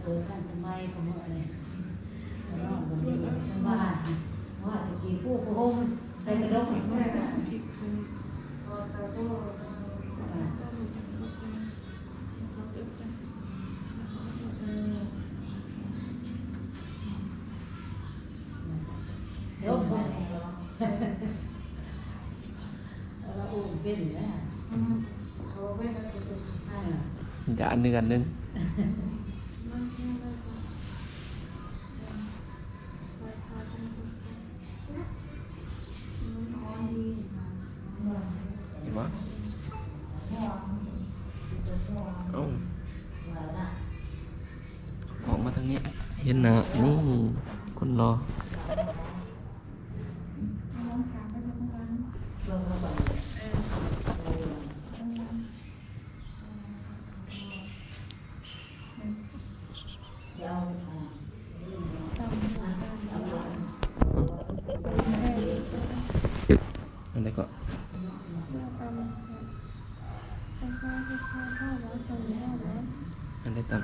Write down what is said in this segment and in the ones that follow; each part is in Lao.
ໂຕທັນສະໄໝຂອງເຮົາອັນນີ້ ເນາະ ສະບາຍ ເພາະວ່າແຕ່ກີ້ປູຜ້າຫົ່ມໃສ່ກະດົກ ດຽວ ເປັນແລ້ວ ອືມ ເອົາໄວ້ແລ້ວ ຈະອັນໜຶ່ງ ອັນໜຶ່ງ ເຫັນບໍ່? ເອົ້າ ອອກມາທາງນີ້ ເຫັນໜ້າ ນີ້ ຄົນຫຼໍ່. ອັນໃດເກາະ? ອັນໃດຕຳ?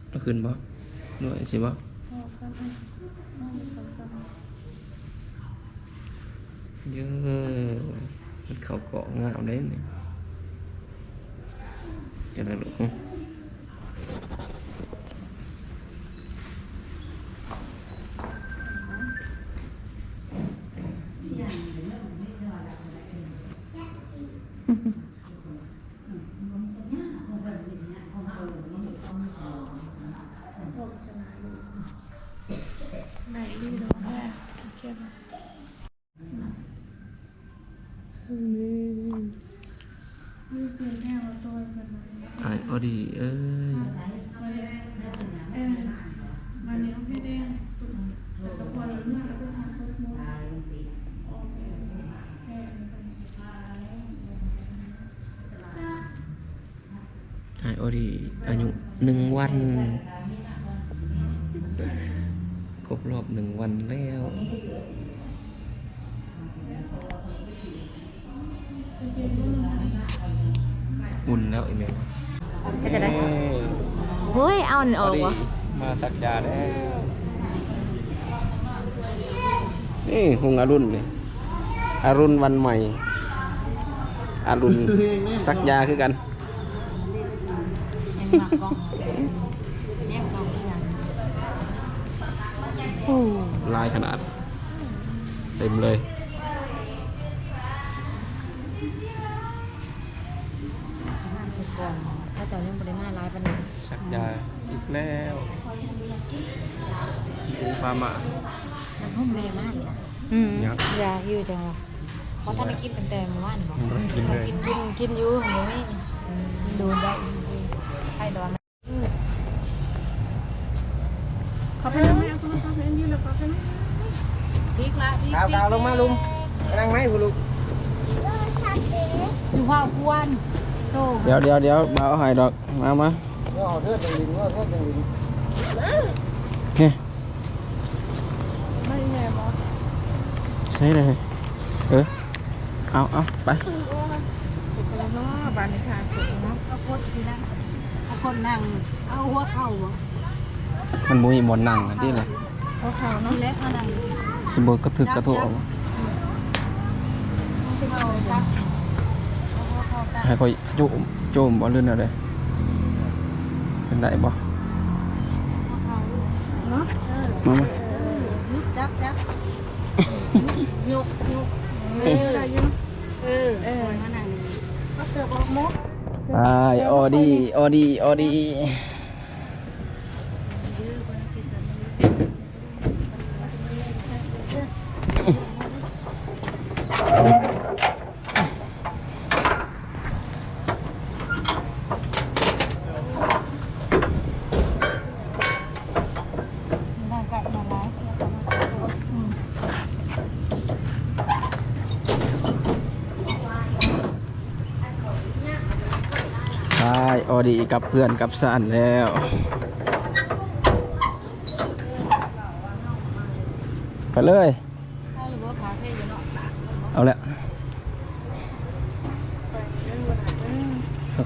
ເອົາຂຶ້ນບໍ່? ໜ່ວຍຊິບໍ່? ເດີ ມັນເຂົ້າເກາະງາມເດ້ນີ້ ຈັ່ງໃດລູກ? ອ້າຍອໍດີເອີຍ. ອ້າຍອໍດີອາຍຸໜຶ່ງວັນ ຄົບຮອບໜຶ່ງວັນແລ້ວ. ອຸ່ນແລ້ວອີແມ່. ເຮັດຈັ່ງໃດ? ເອີ ໂອ້ຍ ເອົາອັນອອກບໍ່? ມາສັກຢາແລ້ວ. ນີ້ ຮຸ່ງອະລຸນນີ້ ອະລຸນວັນໃໝ່ ອະລຸນສັກຢາຄືກັນ. ໂອ້ ຫຼາຍຂະໜາດ ເຕັມເລີຍ. ມາສຸກອນ ເຂົາເຈົ້າຍັງບໍ່ໄດ້ມາຫຼາຍປານນີ້. ສັກຢາອີກແລ້ວ ສີອູພາມາ. ນ້ຳຫອມແມ່ມານີ້ນະ. ອືມ ຢາກຢູ່ຈັ່ງວ່າ ບໍ່ທັນໄດ້ກິນຕັ້ງແຕ່ມື້ວານບໍ? ບໍ່ໄດ້ກິນເລີຍ. ກິນ ກິນ ກິນຢູ່ ບໍ່ມີ. ອືມ ໂດນໄດ້ ໄປດອນ. ເຂົ້າໄປນັ່ງໃນ ເອົາໂທລະສັບໃຫ້ອັນດີ້ ແລ້ວເຂົ້າໄປນັ່ງ. ອີກລະ ອີກ ກາວ ກາວ ລົງມາລຸມ ໄປນັ່ງໃນພຸ້ນລູກ. ຢູ່ເວົ້າພວນໂຕ. ດຽວ ດຽວ ດຽວ ບ່າວເອົາໃຫ້ດອກ. ມາ ມາ ເອົາເທິດຈັ່ງດິນ ເອົາເທິດຈັ່ງດິນ. ນີ້ ໄດ້ແນ່ບໍ່? ໃສ່ເລີຍ. ເອີ ເອົາ ເອົາ ໄປ. ໂອ້ຍ ເປັນຈັ່ງໃດເນາະ ບາດນີ້ ທ່າສົງເນາະ. ເອົາກົດຊິນະ ເອົາຄົນນັ່ງ ເອົາຫົວເຂົ່າບໍ? ມັນບໍ່ມີບ່ອນນັ່ງຫັ້ນຕິລະ. ຫົວເຂົ່າເນາະ ຊິບໍ່ກະຖືກກະໂທກບໍ? ເອົາຫົວເຂົ່າກັບ ເອົາຫົວເຂົ່າກັບ ໃຫ້ຂ້ອຍໂຈມ ໂຈມບໍ່ ຫຼືແນວໃດ? ເປັນໄດ້ບໍ່? ເນາະ ເອີ ມາ ມາ ເອີ ຍຸບ ຈັບ ຈັບ ຍຸບ ຍົກ ຍົກ ເອີ ໄດ້ຢູ່ ເອີ ເອີ ມານັ່ງ ເອົາເກີບອອກໝົດ. ອ້າຍ ອໍດີ ອໍດີ ອໍດີ. ອ້າຍ ອໍດີກັບເພື່ອນກັບຊານແລ້ວ. ເລີຍ ເອົາແຫຼະ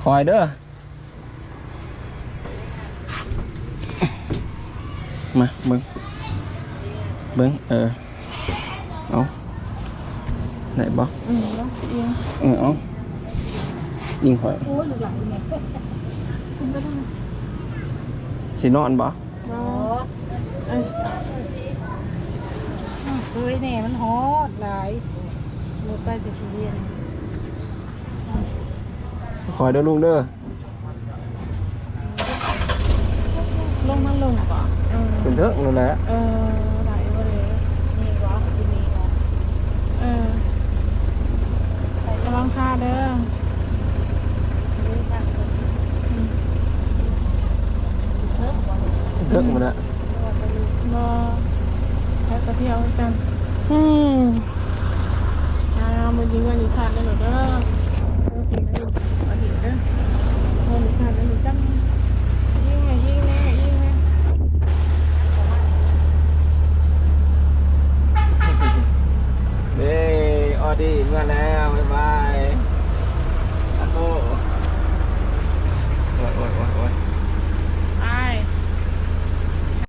ຄ່ອຍໆເດີ. ມາເບິ່ງ ເບິ່ງ ເອີ ເອົາ ໄດ້ບໍ່? ອືມ ລອງຊິອີງ ເອີ ເອົາ ອີງຂ້ອຍ ໂອ້ຍ ລູກຫຼານແມ່ ຊິນອນບໍ່? ບໍ່ ເອີ ເອີຍ ແນ່ ມັນຮອດຫຼາຍ ລົດໄປແຕ່ຊິຮຽນ ຄ່ອຍເດີລູກເດີ. ລົງມາລົງບໍ່? ເອີ ຂຶ້ນເທິງນັ້ນແຫຼະ ເອີ ໄດ້ບໍ່ເດ? ນີ້ບໍ່? ຢູ່ນີ້ບໍ່? ເອີ ລະວັງຂາເດີ. ອືມ ເທິງບໍ່? ເທິງບໍ່ນະ? ບໍ່ ແຄ່ໄປທ່ຽວຄືກັນ. ອືມ ອ່າ ມື້ນີ້ເງິນຢູ່ທາດແລ້ວເດີ ເອີ ກິນອັນນີ້ ອັນນີ້ເດີ ເງິນຢູ່ທາດແລ້ວກັນ ຍິງແນ່ ຍິງແນ່ ຍິງແນ່. ເດ້ ອອດີເມືອແລ້ວ ບາຍບາຍ ອາໂກ ໂອ້ຍ ໂອ້ຍ ໂອ້ຍ ໂອ້ຍ.